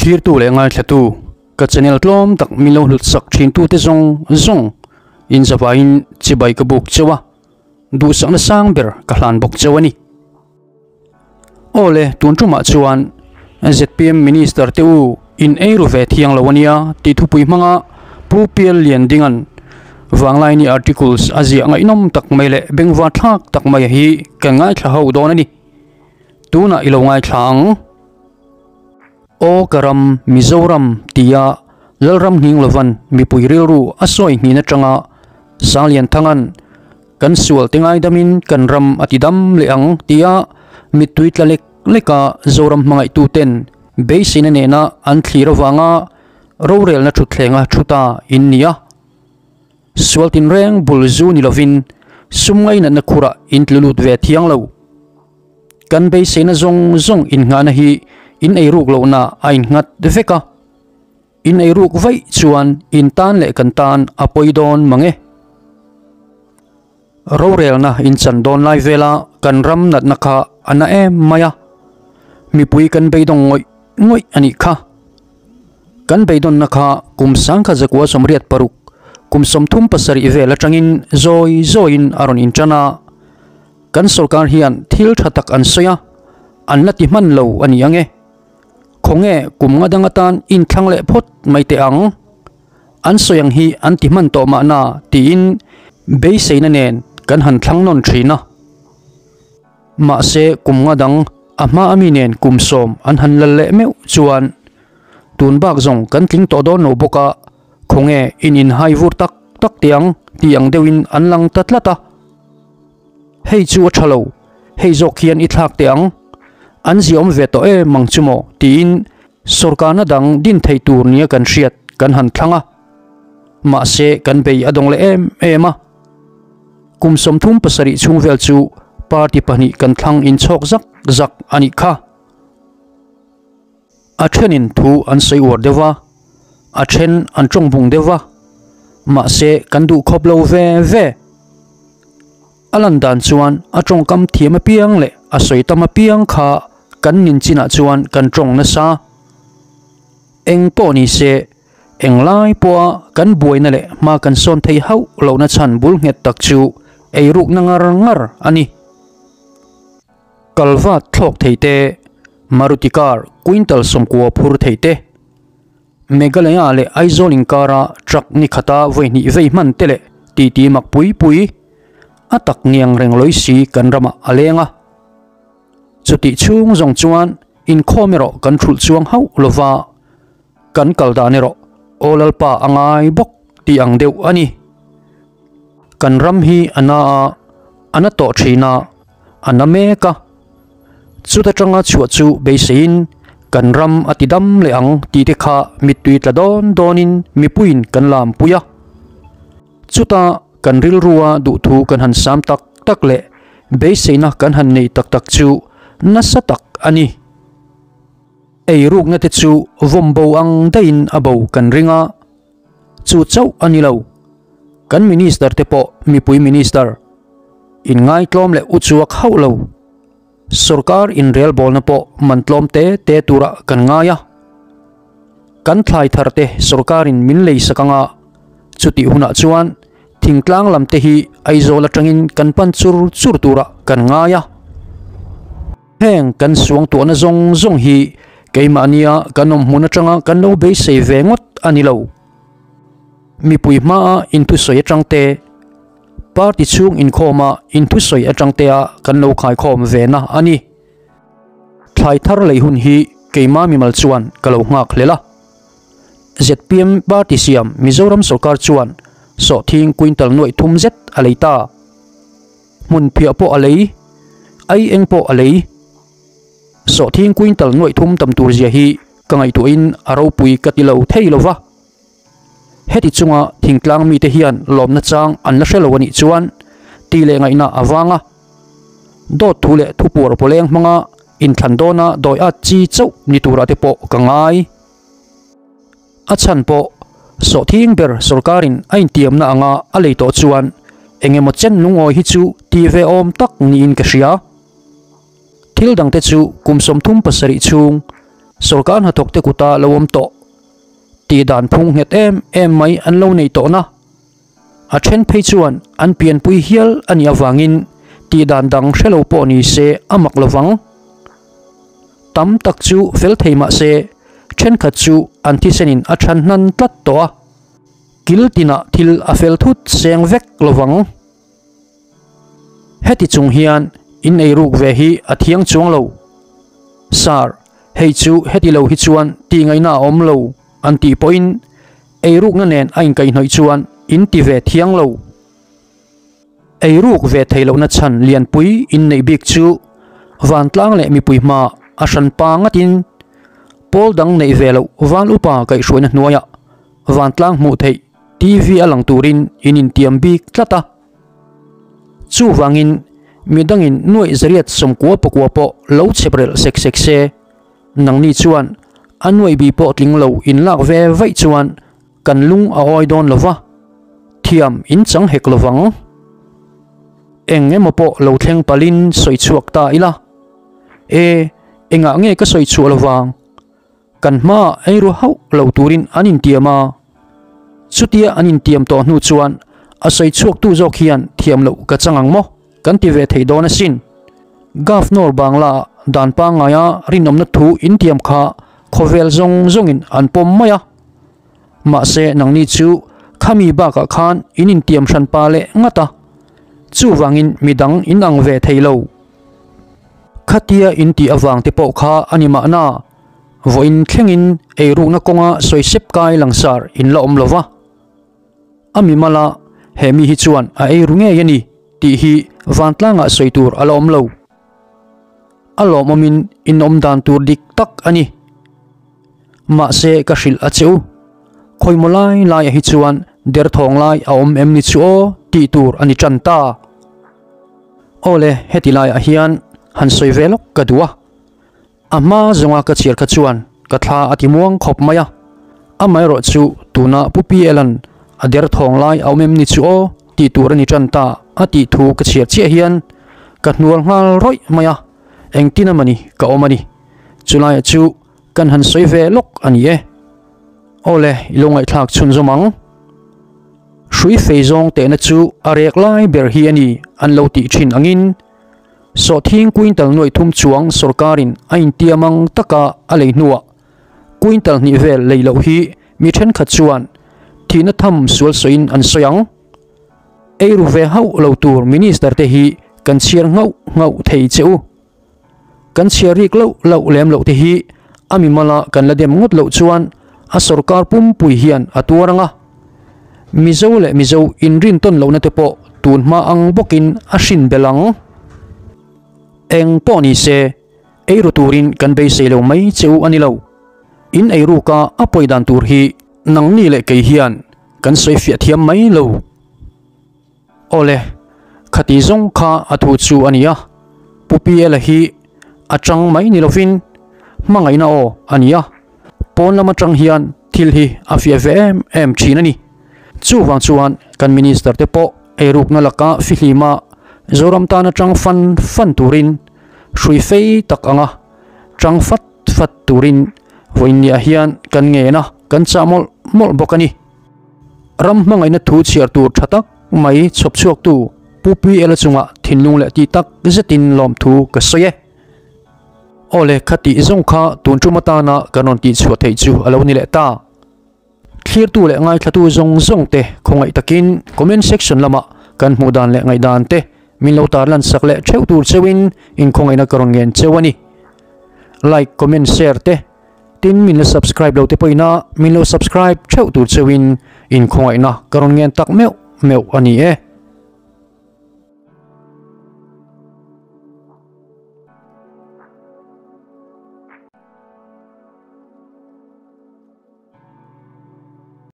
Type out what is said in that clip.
Thlirtu leh ngaithlatu, ka channel tlawm tak min lo hlut sak thintute zawng zawng in zavaiin chibai ka buk cheu a, duhsakna sang ber ka hlan bawk cheu a ni. Aw le, tun tumah chuan zpm Minister te u in ei ru ve thiang lo a nia tih thupui hmanga Pu Pial Liandinga'n Vanglaini articles a ziah ngaihnawm tak mai leh bengva thlak tak mai hi kan ngaithla ho dawn a ni. Tunah i lo ngaithla ang. Aw ka ram, Mizoram tia Lalram nghing lovan mipui rilru a sawi nghin atanga Sanglianthanga'n kan sual te ngaidamin kan ram a ti dam leh ang tia mittui tla lek leka Zoram hmangaihtuten beiseina nena an thlir avanga rorelna thuthlenga thu ta in ni a. Sual tinreng bul zu ni lovin sum ngainatna khurah in tlu lut ve thiang lo. Kan beiseina zawng zawng innghahna hi in eiruk lohna a innghat vek a, in eiruk vaih chuan in tan leh kan tan a pawi dawn mang e. Rorelna inchan dawn lai vela kan ram natna kha a na em mai a, mipui kan beidawng ngawih ngawih a nih kha. Kan beidawnna kha kum 1986, kum 37 vel atangin zawi zawiin a rawn intan a. Kan sorkar hian thil tha tak an sawi a, an la ti hman lo a ni ang e. Khawnge kum nga dang atan inthlang leh phawt mai teh ang. An sawi ang hi an ti hman tawh mahna tiin beiseina nen kan han thlang nawn thin a. Mahse kum nga dang a hma ami nen kum sawm an han lal leh meuh chuan tun bak zawng kan tling tawh dawn lo bawk a, khawnge in inhai vur tak tak teh ang tih ang deuhin an lang ta tlat a. Hei chu a tha lo, hei zawk hian i thlak teh ang, an ziaawm ve tawh em ang chu maw tiin sawrkarna dang din thei tur nia kan hriat kan han thlang a. Mahse kan bei a dawng leh em em a. Kum 37 chhung vel chu party pahnih kan thlang inchhawk zak zak a nih kha. A thenin thu an sawi uar deuh va, a then an tawng bung deuh va, mahse kan duh khawp lo ve ve. A lan dan chuan a tawngkam thiam apiang leh a sawi tam apiang kha kan nin chinah chuan kan tawng nasa. Eng pawh ni se, englai pawha kan buaina leh hma kan sawn thei hauh lohna chhan bul nghet tak chu eirukna ngar ngar a ni. Kalvat thlawk thei te, Maruti car quintal 90 phur thei te, Meghalaya leh Aizawl inkara truck ni khata vawi hnih vei hman te leh titi mak pui pui a tak ngiang reng lawi si kan ramah a leng a. Chutih chhung zawng chuan inkhawm erawh kan thulh chuang hauh lova, kan kal dan erawh Aw Lalpa a ngai bawk tih ang deuh a ni. Kan ram hi a na a, a na tawh thin a, a na mek a. Chuta tanga chhuah chu beiseiin kan ram a ti dam leh ang tih te kha mittui tla dawn dawnin mipuiin kan lam pui a. Chuta kan rilrua duhthu kan han sam tak tak leh beiseina kan han nei tak tak chu nasa tak a ni. Eirukna te chu vawm bo ang daihin a bo kan ring a. Chu chauh a ni lo. Kan Minister te pawh mipui Minister. Inngaitlawm leh uchuak hauh lo. Sorkar inrelbawlna pawh man tlawm te te turah kan ngai a. Kan thlai thar te sorkarin min lei sak anga chutih hunah chuan thingtlang lam te hi Aizawl atangin kan pan chur chur turah kan ngai a. Heng kan suangtuahna zawng zawng hi keimahnia kan awm hmun atanga kan lo beisei ve ngawt a ni lo. Mipui hmaa inthusawi atang te, party chhung inkhawma inthusawi atang tea kan lo khaikhawm ve na a ni. Thlai thar lei hun hi keima mimal chuan ka lo nghak hlel a. Zpm party siam Mizoram sorkar chuan sawhthing quintal nuaih thum zet a lei ta. Hmun phiah pawh a lei, ai eng pawh a lei. Sawhthing quintal nuaih thum tam tur zia hi ka ngaihtuahin a ropui ka ti lo thei lo va. Heti chunga thingtlang mite hian lawmna chang an la hre lo a nih chuan ti leh ngaihna a vang a. Dawt thu leh thupuar pawleng hmanga inthlan dawna dawi at chi chauh ni turah te pawh ka ngai. A chhan pawh sawhthing ber sorkarin a intiamna anga a lei tawh chuan eng emaw chen lungawi hi chu ti ve awm tak niin ka hria. Thil dangte chu kum 37 chhung Sorkar hnathawkte kuta lo awm tawh tih dan phung nghet em em mai an lo nei tawhna. A then phei chuan an pianpui hial a nih avangin tih dan dang hre lo pawh ni se a mak lovang. Tam tak chu fel thei mah se thenkhat chu an thisenin a than hnan tlat tawh a, kil tinah thil a fel thut seng vek lovang. Heti chung hian in ei ruk ve hi a thiang chuang lo. Sir, hei chu heti lo hi chuan tih ngaihna a awm lo an tih pawhin ei rukna nen a inkaihhnawih chuan in ti ve thiang lo. Ei ruk ve thei lohna chhan lianpui in neih bik chu vantlang leh mipui hma a hran pa ngatin pawl dang neih ve loh van upa kaihhruaina hnuaiah vantlang hmuh theih TV a lang turin in intiam bik tlat a. Chuvangin midangin nuaih zariat sawmkua pakua pawh lo chheprelh sek sek se, nangni chuan a nuaih bi pawh tling lo in lak ve vaih chuan kan lung a awi dawn lo va, thiam in chang hek lo vang. Eng emaw pawh lo thleng palhin sawi chhuak ta ila. E, engah nge ka sawi chhuah lo vang? Kan hmaah ei ru hauh lo turin an intiam a, chutia an intiam tawh hnu chuan a sawi chhuaktu zawk hian thiam loh ka chang ang maw kan ti ve thei dawn asin. Governor Bangla dan pangngaia rinawmna thu intiam kha khawvel zawng zawngin an pawm mai a, mahse nangni chu khami bakah khan in intiam hran pa leh ngat a, chuvangin midang in ang ve thei lo. Khatia in tih avang te pawh kha a ni mahna, vawiin thlengin eirukna kawnga sawisep kai langsar in la awm lo va. A mimala he mi hi chuan a eiru ngei a ni tih hi vantlangah sawi tur a la awm lo. A lawmawmin in awm dan tur dik tak a ni. Mahse ka hrilh a che u, khawimaw lai laiah hi chuan derthawng lai a awm em ni chu aw tih tur a ni tan ta. Awle, heti laiah hian han sawi ve lawk ka duh a. A hma zawnga ka chhiar kha chuan ka thla a ti muang khawp mai a. Amaherawh chu tuna Pu PL-a'n a der thawng lai a awm em ni chu aw tih tur a ni tan ta a tih thu ka chhiar chiah hian ka hnual nghal rawih mai a, engtin a mani ka awm a ni. Chulaiah chu kan han sawi ve lawk a ni e. Awle, i lo ngaihthlak chhunzawm ang. Hrui fei zawng tehna chu a rek lai ber hi a ni an lo tih thin angin sawhthing quintal nuaih thum chuang sorkarin a intiam ang taka a lei hnuah quintal hnih vel lei loh hi mi thenkhat chuan thihna tham sual sawiin an sawi ang. Eiru ve hauh lo tur minister te hi kan chhiar nghauh nghauh thei che u. Kan chhiar rik loh loh lem loh te hi a mimala kan la dem ngawt loh chuan a sorkar pumpui hian a tuar ang a. Mizo leh Mizo inrintawn lohna te pawh tun hma ang bawkin a hrin belh ang. Eng pawh ni se, eiru turin kan beisei lo mai che u a ni lo. In eiruka a pawi dan tur hi nangni leh kei hian kan sawi fiah thiam mai lo. Awle, khati zawng kha a thu chu a ni a, Pu PL-a hi a chang mai ni lovin hmangaihna aw a ni a, pawn lam atang hian thil hi a fiah ve em em thin a ni. Chuvang chuan kan Minister te pawh eirukna laka fihlima Zoram tana chang fan fan turin hrui fei tak anga chang fat fat turin vawiinniah hian kan ngen a, kan chah mawlh mawlh bawk a ni. Ram hmangaihna thu chhiar tur tha tak mai chhawp chhuaktu Pu PL-a chungah thinlung leh tih tak zetin lawmthu ka sawi e. Aw le, khatih zawng kha tun tum atana kan rawn tihchhuah theih chu a lo ni leh ta. Thlirtu leh ngaithlatu zawng zawng te khawngaih takin comment section lamah kan hmuh dan leh ngaihdan te min lo tarlan sak leh theuh tur cheuhin inkhawngaihna ka rawn ngen cheu a ni. Like, comment, share te. Tin, min la subscribe lo te pawhin a min lo subscribe theuh tur cheuhin in khawngaihna ka rawn ngen tak meuh meuh a ni e.